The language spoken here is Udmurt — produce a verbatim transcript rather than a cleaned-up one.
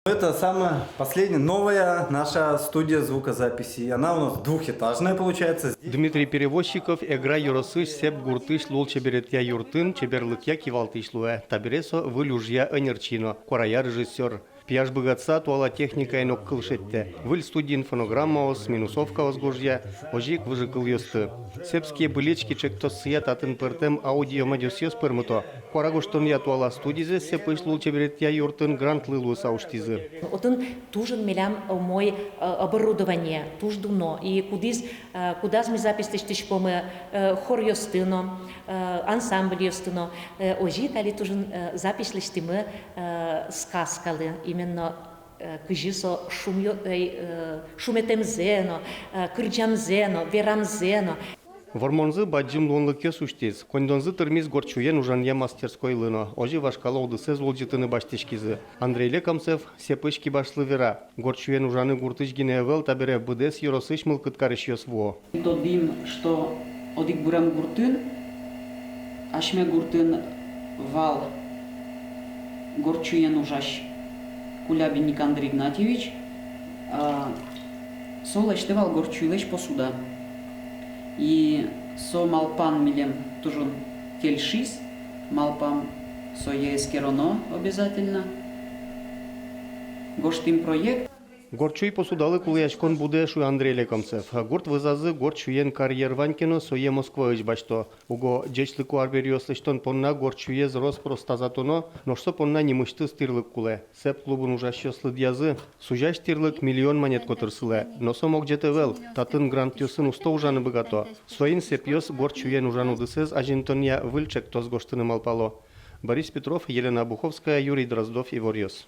Это самая последняя новая наша студия звукозаписи. Она у нас двухэтажная получается. Здесь Дмитрий Перевозчиков Эгра ёросысь Сеп гуртысь лулчеберетъя юртын чеберлыкъя кивалтӥсь луэ. Табере со выль ужъя ӧнерчи но, куарая режиссёр. Пияш быгатыса туала техникаен огкыл шедьтэ. Выль студиын фонограммаос, минусовкаос гожъя, озьы ик выжыкылъёсты. «Сепские былички» ӵектоссыя татын пӧртэм аудиоматериалъёс пӧрмыто. Куара гожтонъя туала студизэс Сепысь лулчеберетъя юртын грантлы луыса усьтӥзы. Отын туж ик милям умой, э, оборудование, туж дуно. И кудӥз, э, кудаз ми запись лэсьтӥськомы, э, хоръёсты но, э, ансамбльёсты но, э, озьы ик али туж ик, э, запись лэсьтӥмы, э, сказкалы, именно, э, кызьы со шумъё-, э, э, шуметэмзэ но, э, кырӟамзэ но, верамзэ но. Вормонзы бадӟым луонлыкъёс усьтӥз. Коньдонзы тырмиз гурт сюен ужанъя мастерскойлы но. Озьы вашкала удысэз улӟытыны басьтӥськизы. Андрей Лекомцев, Сепысь кибашлы, вера: гурт сюен ужаны гуртысь гинэ ӧвӧл, табере быдэс ёросысь мылкыд карисьёс вуо. Тодӥм, что одӥг бырем гуртын, асьме гуртын вал гурт сюен ужась Кулябин Никандр Игнатьевич, а, со лэсьтэ вал гурт сюйлэсь посуда. И со малпан милем туж ик кельшиз, малпам сое эскероно обязательно. Гожтӥм проект. Гурт сюй посудалы кулэяськон будэ, шуэ Андрей Лекомцев. Гурт вӧзазы гурт сюен карьер вань ке но, сое Москваысь басьто. Уго ӟечлыко арбериос лэсьтон понна гурт сюез рос-прос тазатоно, нош со понна нимысьтыз тӥрлык кулэ. Сеп клубын ужасьёс лыдъязы, сузясь тӥрлык миллион манет котыр сылэ. Но со могӟет ӧвӧл, татын грантъёсын усто ужаны быгато. Соин Сепъёс гурт сюен ужан удысэз азинтонъя выль ӵектос гожтыны малпало. Борис Петров, Елена Обуховская, Юрий Дроздов, «Иворъёс».